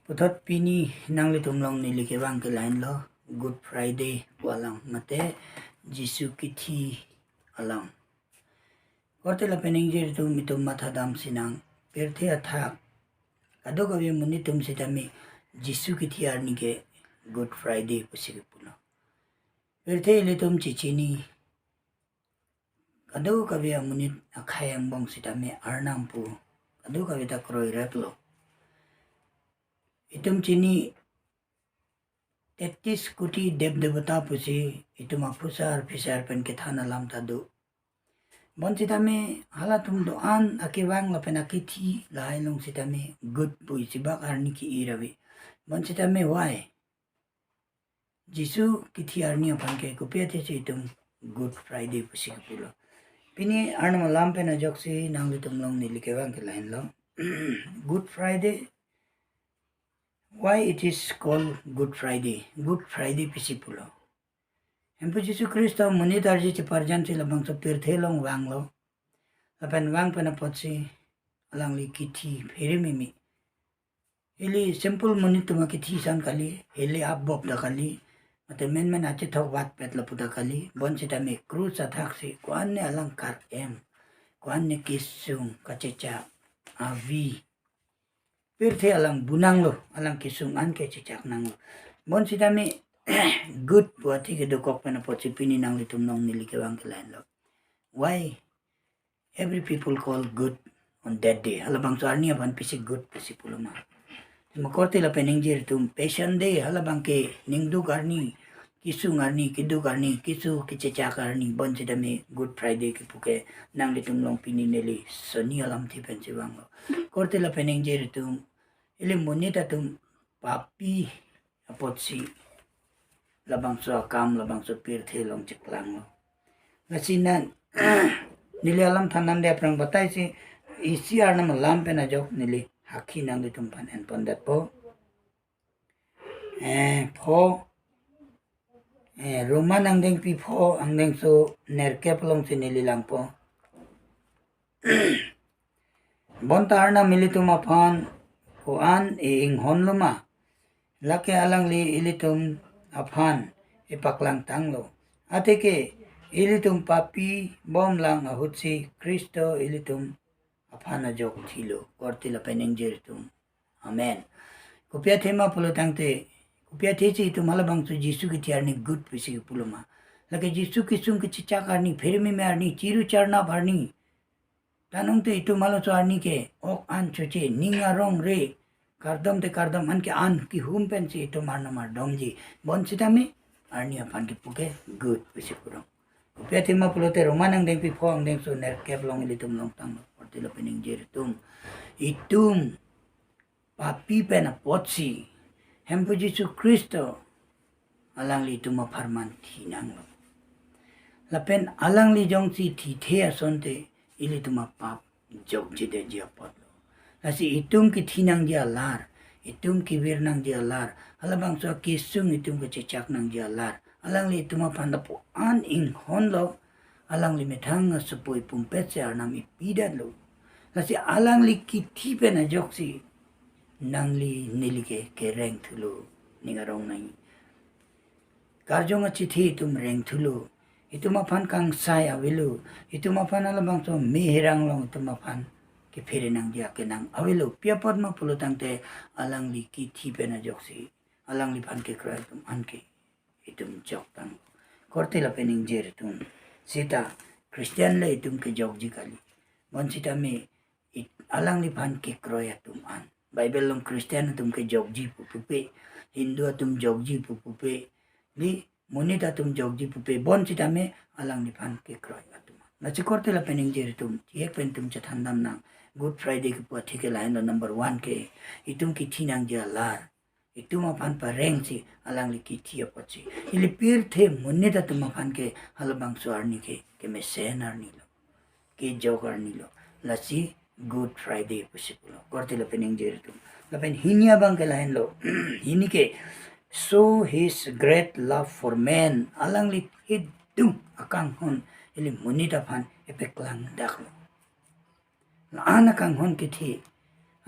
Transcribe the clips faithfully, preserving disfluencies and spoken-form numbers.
Puthot pini nanglitum along neli kevang ke lahenlo, Good Friday pu alam mate Jisu kithi alam. Korte lapen ingjir atum, itum mathadam sinang, pirthe athak kadokave amonit atum sitame Jisu kithi arni ke Good Friday pusi kepulo. Pirthe ilitum chechini, kadokave amonit akhei angbong sitame Arnam pu kadokave ta kroiraplo. Itum chini tetis koti dev devata pusi itum aphusar phisar pen kethan alam ta do. Bonsitame halatum do-an akevang lapen akithi lahai along sitame Good pu isibak arni ke-ir ave. Bonsitame why Jisu kithi arni aphan ke kopi athesi itum Good Friday pusi kepulo? Pini Arnam alam pen ajoksi nanglitum along neli kevang ke lahenlo. Good Friday, why it is called Good Friday? Good Friday pisi pulo? Hemphu Jisu Khristo monit arje cheparjan si labangso pirthe along vanglo. Lapen vang pen apotsi alangli kithi phere mimi. Ili simple monit atum akithi ason kali, ili apbop ta kali, mate menmen achethok vatpet lapu ta kali, bonsitame krus athaksi ko-an ne alang kar-em, ko-an ne kesung kachechak avi, pirthe alang bunanglo, alang kesung an ke chechak nanglo. Bonsitame Good pu athi kedokok pen apotsi pini nanglitum along neli kevang ke lahenlo. Why every people call Good on that day? Halabangso arni aphan pisi Good pisi pulo ma? Sitame korte lapen ingjir atum, Passion Day halabang ke ningduk arni, kesung arni, keduk arni, kesu kechechak arni, bonsitame Good Friday kepu ke nanglitum along pini neli soni alamthe pensi vanglo. Korte lapen ingjir atum, ili monit atum papi apotsi labangso akam, labangso pirthe along cheklanglo. Lasi non neli alam than nangji aphrang batai si isi Arnam alam pen ajok neli hakhi nanglitum aphan enpon detpo. Eh, pho, eh, Roma angdengpi pho, angdengso nerkep alongsi neli langpo. Bonta Arnam ilitum aphan ko-an e-inghonlo ma? Lake alangli ilitum aphan ipaklang tanglo. Athe ke ilitum papi bomlang ahutsi Khristo ilitum aphan ajok thilo. Korte lapen ingjir atum, amen. Kopi athe ma pulo tangte, kopi athesi itum halabangso Jisu kithi arni Good pisi pulo ma? Lake Jisu kesung kechechak arni, phere mimi arni, chiru charnap arni. Tanong te itum halaso arni ke ok an choche, ning arong re, kardom te kardom, anke an kehum pensi itum Arnam ardomji. Bonsitame arni aphan kepu ke Good pisi purong. Kopi athe ma pulote Roma angdengpi pho, angdengso nerkep along ilitum longtanglo. Korte lapen ingjir atum, itum papi pen apotsi Hemphu Jisu Khristo alangli itum apharman thi nanglo. Lapen alangli jongsi thithe asonte ilitum apap jokjedetji apotlo. Lasi itum kethi nangji alar, itum kevir nangji alar, halabangso akesung itum kechechak nangji alar, alangli itum aphan lapu-an inghonlo, alangli methang asopoi pumpet si Arnam ipidetlo. Lasi alangli kithi pen ajoksi nangli neli ke kereng thulo, ning arong nangji. Karjong achethe itum reng thulo, itum aphan kangsai avelo, itum aphan halabangso me herang along itum aphan kephere nangji akenang avelo. Pi apot ma pulo tangte alangli kithi pen ajoksi alangliphan kekroi atum anke itum joktang. Korte lapen ingjir atum, seta Christian le itum kejokji kali. Bonsitame it-, alangliphan kekroi atum an. Bible along Christian atum kejokji pu pupe, Hindu atum jokji pu pupe, di monit atum jokji pupe, bonsitame alangliphan kekroi atum an. Lasi korte lapen ingjir atum, chihek pen itum chethan dam nang. Good Friday kepu athe ke lahenlo, number one ke itum kithi nangji alar itum aphan parengsi alangli kithi apotsi ili pirthe monit atum aphan ke halabangso arni ke kemesen arnilo, kejok arnilo. Lasi Good Friday pusi pulo. Korte lapen ingjir atum, lapen hini abang ke lahenlo. Hini ke, show his great love for men. Alangli hidung akanghon ili monit aphan epeklang daklo. La-an akanghon kithi,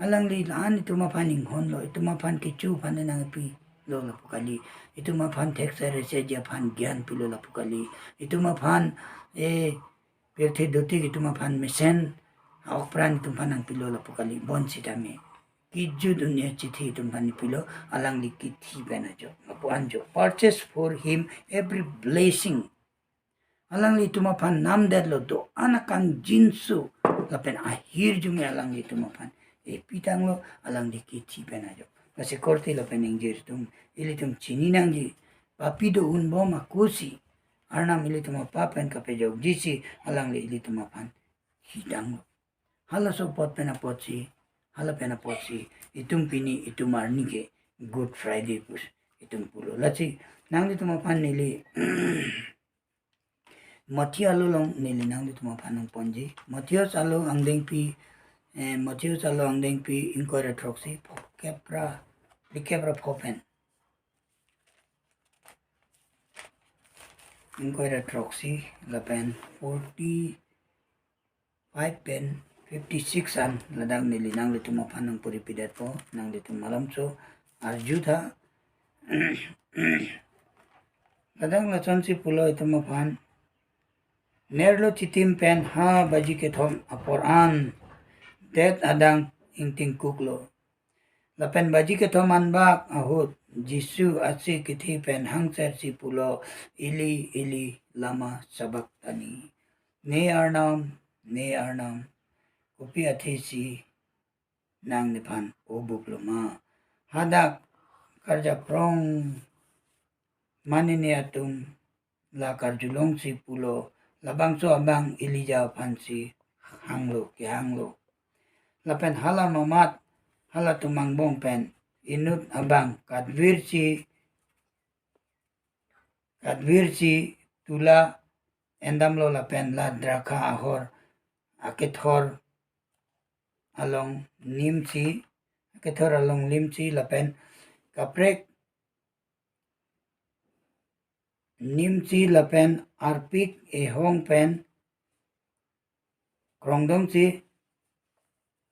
Alangli la-an itum aphan inghonlo, itum aphan kecho aphan nangpilo lapu kali, itum aphan thekser ese ji aphan gyan pilo lapu kali, itum aphan eh pirthe dotik itum aphan mesen a-ok pran itum aphan nangpilo lapu kali, bonsitame kejut un-e chithi itum aphan pilo, alangli kithi pen ajok, lapu-an ajok. Purchase for him every blessing. Alangli itum aphan namdetlo do-an akangjinso lapen ahirjume alangli itum aphan epitanglo, alangli kithi pen ajok. Lasi korte lapen ingjir atum, ilitum chini nangji, papi do-un bom akosi Arnam ilitum apap pen kapejokjisi alangli ilitum aphan hitanglo. Halaso apot pen apotsi, hala pen apotsi itum pini itum arni ke Good Friday pusi itum pulo. Lasi nanglitum aphan neli Matthew alo along neli nanglitum aphan nangponji. Matthew alo angdengpi, eh, Matthew alo angdengpi ingkoi ra throksi, phokep ra, phlikep ra pho pen. Ingkoi ra throksi lapen forty five pen fifty six an ladak neli nanglitum aphan nangpuri pidetpo, nanglitum malomso arjutha. Ladak lasonsi pulo itum aphan, nerlo chitim pen ha baji kethom apor an det adang ingtingkuklo. Lapen baji kethom anbak ahut Jisu asi kithi pen hangsersi pulo, "Eli, Eli, lama sabachthani?" Ne Arnam, ne Arnam, kopi athesi nang nephan obuklo ma? Hadak karjaprong manene atum la karjulongsi pulo, "Labangso abang Elijah aphansi hanglo, kehanglo." Lapen hala mamat, halatum angbong pen inut abang katvirsi, katvirsi tula endamlo lapen la drakha ahor akethor along nimsi, akethor along nimsi lapen kaprek nimsi lapen arpik ehong pen krongdongsi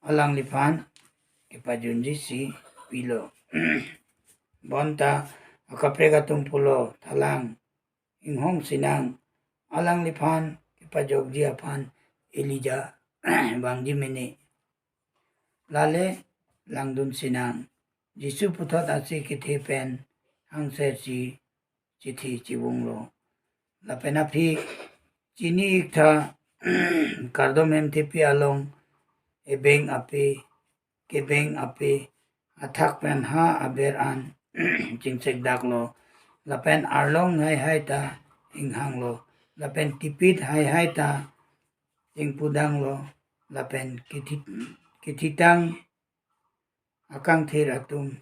alangliphan kepajunjisi pilo. Bonta akaprek atum pulo, "Thalang, inghongsinang, alangliphan kepajokji aphan Elijah vangji mene. Lale langdunsinang." Jisu puthot asi kithi pen hangsersi chithi chivunglo. Lapen aphi chini iktha kardom hemthepi along ebeng ape, kebeng ape athak pen ha aber an chingsekdaklo. Lapen arlong haihai ta inghanglo. Lapen tipit haihai ta chingpudanglo. Lapen kithi-, kithitang akangthir atum,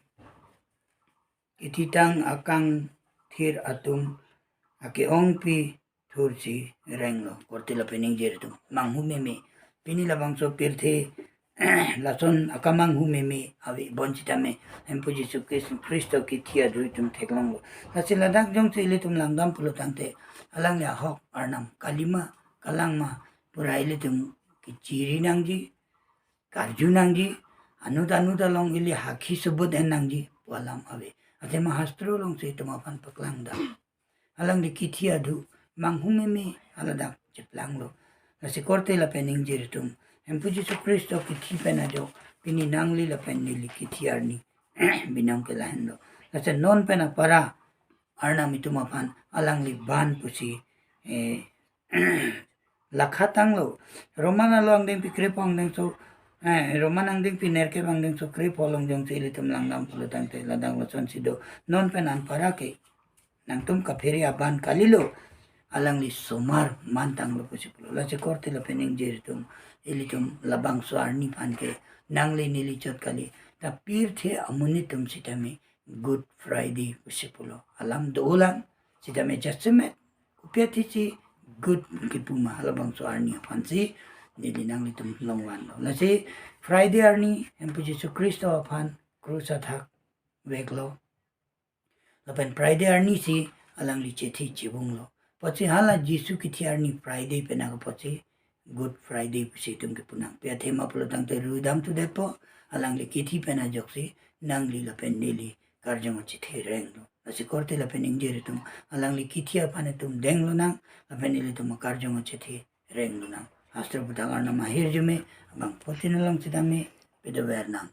kithitang akangthir atum ake-ongpi thursi renglo. Korte lapen ingjir atum, manghu meme. Pini labangso pirthe lason akamanghu meme ave, bonsitame Hemphu Jisu Khris-, Khristo kithi adhui itum theklonglo. Lasi ladak jongsi ilitum langdam pulo tangte, alangli ahok Arnam kalima, kalangma pura ilitum kechiri nangji, karju nangji, anut anut along ili hakhi subut en nangji pu alam ave. Athema hastro alongsi itum aphan paklangdam. Alangli kithi adhu manghu meme haladak cheplanglo. Lasi korte lapen ingjir atum, Hemphu Jisu Khristo kithi pen ajok pini nangli lapen neli kithi arni binong ke lahenlo. Lasi non pen apara Arnam itum aphan alangli ban pusi, eh, lakha tanglo. Roman alo angdengpi krepho angdengso, eh, Roman angdengpi nerkep angdengso krepho along jongsi ilitum langdam pulo tangte ladak lasonsi do. Non pen anpara ke nangtum kaphere aban kalilo, alangli somar mantanglo pusi pulo. Lasi korte lapen ingjir atum, ilitum labangso arni aphan ke nangli neli chot kali. Ta pirthe amonit atum sitame Good Friday pusi pulo. Alam dolang, sitame jasemet kopi athesi Good kipuma, halabangso arni aphansi neli nanglitum longvanlo. Lasi Friday arni Hemphu Jisu Khristo aphan krus athak veklo. Lapen Friday arnisi alangli chithi chivunglo. Apotsi hala Jisu kithi arni Friday pen ako apotsi Good Friday pusi itum kipunang. Pi athema pulo tangte ru damthu detpo, alangli kithi pen ajoksi nangli lapen neli karjong achethe renglo. Lasi korte lapen ingjir atum, alangli kithi aphan itum denglonang, lapen ilitum karjong achethe renglonang. Hastro puthak arnam ahirjume, abangphutin along sitame, pidovernang.